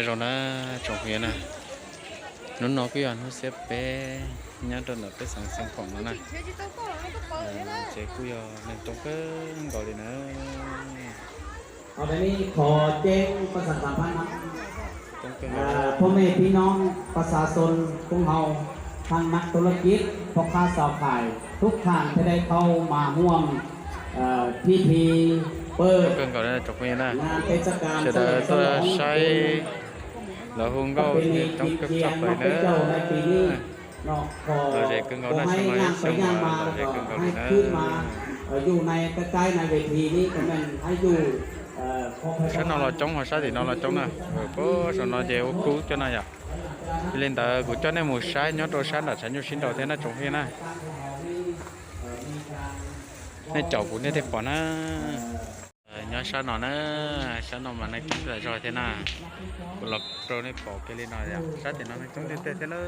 Zoo na, tsoom phooj ywg na, hnub no kuj yog hnub xiab peb nyob rau ntawm peb xeev Xeev Khuam no na, ces kuj yog neeg coob kawg nkaus li na. ตอนนี้ขอแจ้งประชาสัมพันธ์นะ พ่อแม่พี่น้องประชาชนพวกเราทั้งนักธุรกิจพ่อค้าชาวขายทุกท่านที่ได้เข้ามาร่วมเอ่อพิธีเปิด Coob kawg nkaus li tsoom phooj ywg na, sawv daws tuaj saib lawv hu nkauj coob kawg tshaj plaws na. Lom zem kawg nkaus na, sawv daws xyoo mas lom zem kawg nkaus li na. Sab no los coob ho sab tim no los coob na. Puag saum no ces ua kub cov no yom. Yog li ntawd kuv coj nej mus saib nyob rau sab nram tshav nyuj sib nraus thiab na tsoom phooj ywg na. Nej caum kuv nej thiaj pom na. Nyob sab no na, sab no mas neeg coob tas zog thiab na. Kuv los rau nej pom kiag li no yom, sab tim no neeg coob tiag tiag thiab lawm.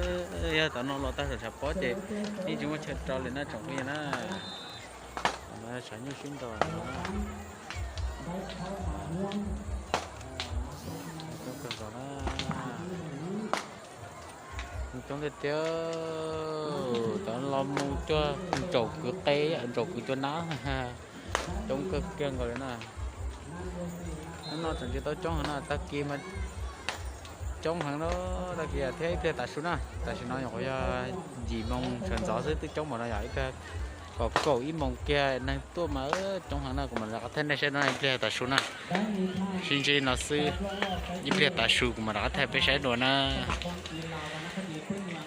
Yog tom no los tag saum tshav pob ces yeej tsis muaj chaw rau li na tsoom phooj ywg na. Tshav nyuj sib nraus no. Coob tiag tiag, cov los mus cuag ntsaum kwv qe, ntsaum kwv cuag nab. Coob kawg kiag nkaus li na. Hnub no tseem tsis tau coob heev na, tag kis mas coob heev na, tag kis thiab ib pliag tav su na. Tam sim no nyuam qhuav yog yim moos sawv ntxov xwb twb coob npaum no yom, ib pliag kom kaum ib moos kiag neeg tuaj mas coob heev na, kuv mam rov qab thaij nej saib no ib pliag tav su na. Sib ntsib no xwb, ib pliag tav su kuv mam rov qab thaij peb saib dua na.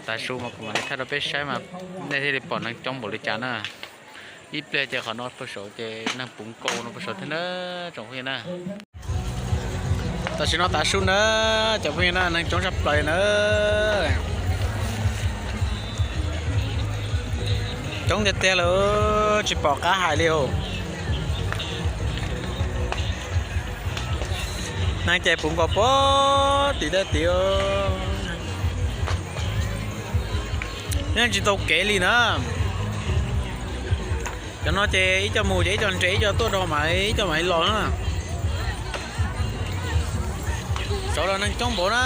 Tav su mas kuv mam li thaij rau peb saib mas nej thiaj li pom neeg coob npaum li cas na. Ib pliag ces qhov no puag saud ces neeg puv nkaus no puag saud thiab na, tsoom phooj ywg na. Tam sim no tav su na, cov phooj ywg na, neeg coob tshaj plaws na. Coob tiag tiag lawm, tsis pom qab hais li os. Neeg ces puv nkaus puag tim tej tid, yeej tsis tau kev li na. Cov no ces ib co mus ces ib co nres, ib co tuaj rau mas ib co mam li los na. Saud los neeg coob npaum na.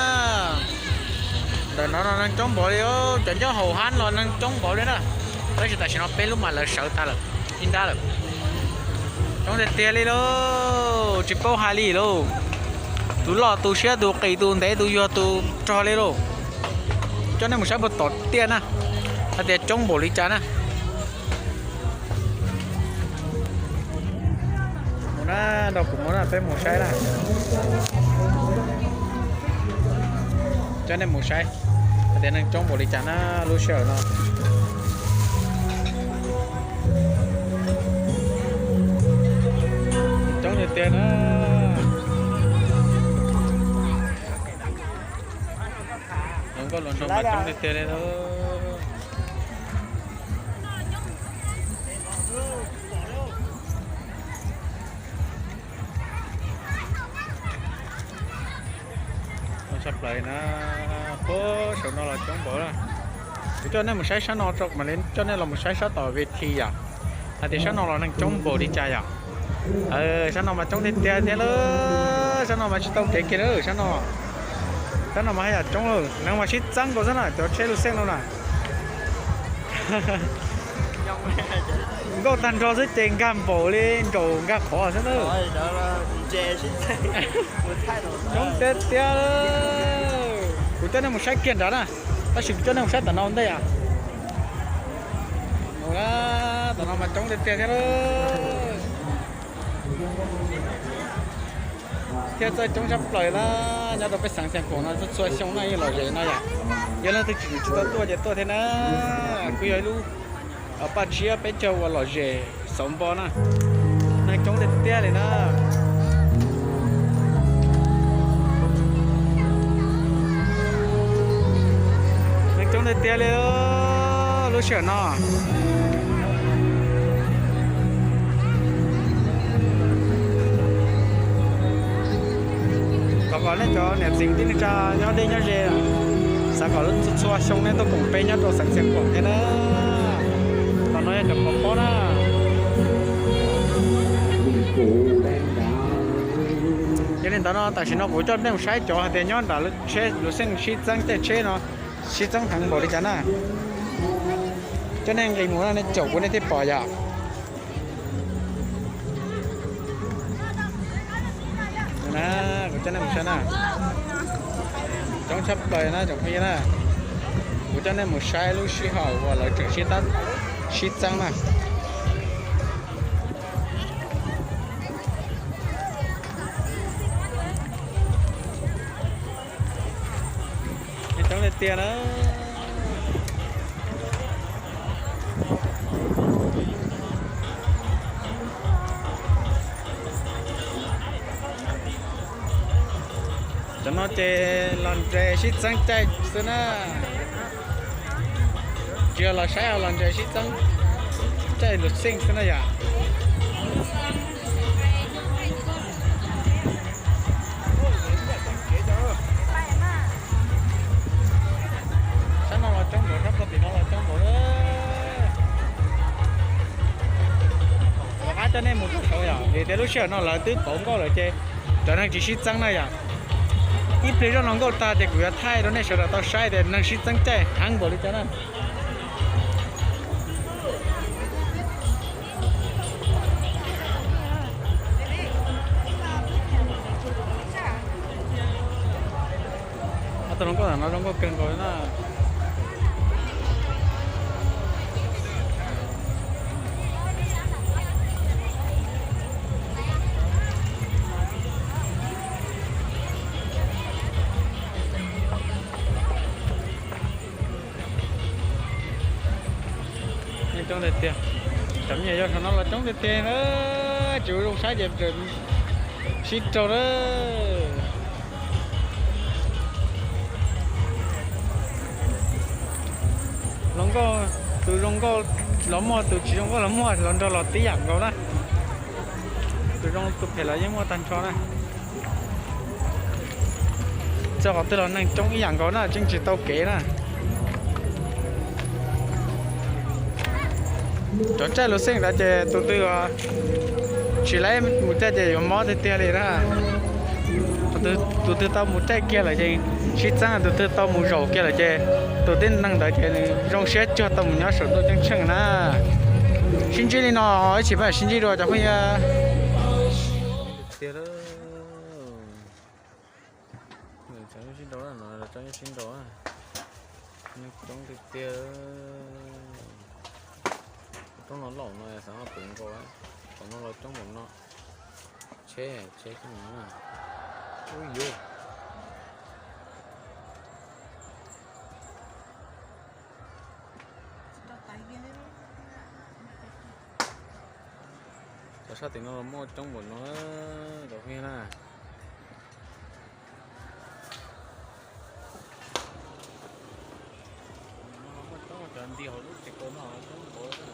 Ntawm no no neeg coob npaum li, cov nyob hauv hab los neeg coob npaum li na. Tab sis tam sim no peb lub mas lawv sawv tag lawm ib nrab lawm. Coob tiag tiag li lauj, tsis paub hais li lauj. Tus loj tus siab tus qis tus ntev tus yuag tus rog li lauj. Coj nej mus saib puag tom tiaj na, hais tias coob npaum li cas na. Mus na, nrog kuv mus na, peb mus saib na. Coj nej mus saib hais tias neeg coob npaum li cas na lub sij hawm no. Coob tiag tiag na. Hluas nkauj hluas nraug mas coob tiag tiag li lauj. Tshaj plaws na, puag saum no los coob npaum na. Kuv coj nej mus saib sab no tso, mam li coj nej los mus saib sab tom ves thi yom, hais tias sab no los neeg coob npaum li cas yom. Sab no mas coob tiag tiag thiab lauj, sab no mas tsis tau kev kiag lawm sab no. Sab no mas haj yam coob lawm, neeg mas sib txeeb nkaus xwb na, cov tsheb luj xeej no na. Nkauj tag nrho xwb ces nkag npaum li nraum nkag qhov xwb na. Coob tiag tiag. Kuv coj nej mus saib kiag nrad na, tab sis kuv coj nej mus saib tom no ua ntej os. Tom no mas coob tiag tiag thiab lauj. Thiab txawj coob tshaj plaws na, nyob rau peb xeev Xeev Khuam no txhua txhua xyoo no yeej lom zem no yom. Yog leej twg tsis tau tuaj ces tuaj thiab na, kuj yog ib lub paj tsiab peb caug uas lom zem xauv npo na. Neeg coob tiag tiag li na. Neeg coob tiag tiag li lub sij hawm no. Thov kom nej cov niam txiv kwv tij neej tsa nyob deb nyob ze, xav kom txhua txhua xyoo nej tuaj koom peb nyob rau xeev Xeev Khuam thiab na. Tom no yog cov pov pob na. Yog li ntawd no tam sim no kuv coj nej mus saib cov hais tias nyob nram tsheb luv xeej sib txeeb caij tsheb no sib txeeb heev npaum li cas na. Coj nej nqis mus no nej caum kuv nej thiaj pom yom. Kuv coj nej mus saib na, coob tshaj plaws na tsoom phooj ywg na. Kuv coj nej mus saib lub sij hawm uas lawv tseem sib tab sib txeeb na. Coob tiag tiag na. Cov no ces los nres sib txeeb caij xwb na. Tsis yog los saib, los nres sib txeeb caij luv xeej xwb na yom. Sab no los coob npaum, sab pog tim no los coob npaum. Rov qab coj nej mus rau saud yom, vim tias lub sij hawm no lawv twb pauv nkauj lawm ces cov neeg tsis sib txeeb na yom. Ib pliag zoj no nkauj tag ces kuv yuav thaij rau nej sawv daws tau saib tias neeg sib txeeb caij heev npaum li cas na. Ob tug hluas nkauj ntawm no zoo nkauj kawg nkaus li na. Coob tiag tiag, cov me nyuam yaus saum no los coob tiag tiag na, tsis ua zoo saib ces sib raug na. Hluas nkauj, tus zoo nkauj los muaj, tus tsis zoo nkauj los muaj, los nrog los tib yam nkaus na. Tus zoo tus phem los yeej muaj tag nrho na. Txog qhov twg los neeg coob ib yam nkaus na, tseem tsis tau kev na. Cov caij luv xeej ntawd ces tus twg tsis laib mus caij ces yuav mob tiag tiag li na. Tus twg tau mus caij kiag lawm ces sib txeeb, tus twg tau mus zaum kiag lawm ces tus tib neeg ntawd ces nws zoo siab cuag tau mus nyob saum ntuj ceeb tsheej na. Sib ntsib li no, ib chim peb mam sib ntsib dua cov phooj ywg. Tiag lawm. Sib nraus no, sib nraus. Neeg coob tiag tiag. Roob no laum no xav no pem nkaus, tom no los coob npaum no. Tsheb, tsheb coob na. Ub yuv. Cov sab tim no los muaj coob npaum no, cov phooj ywg na. Muaj coob, cov nti hauv lub tsev kaus no coob npaum.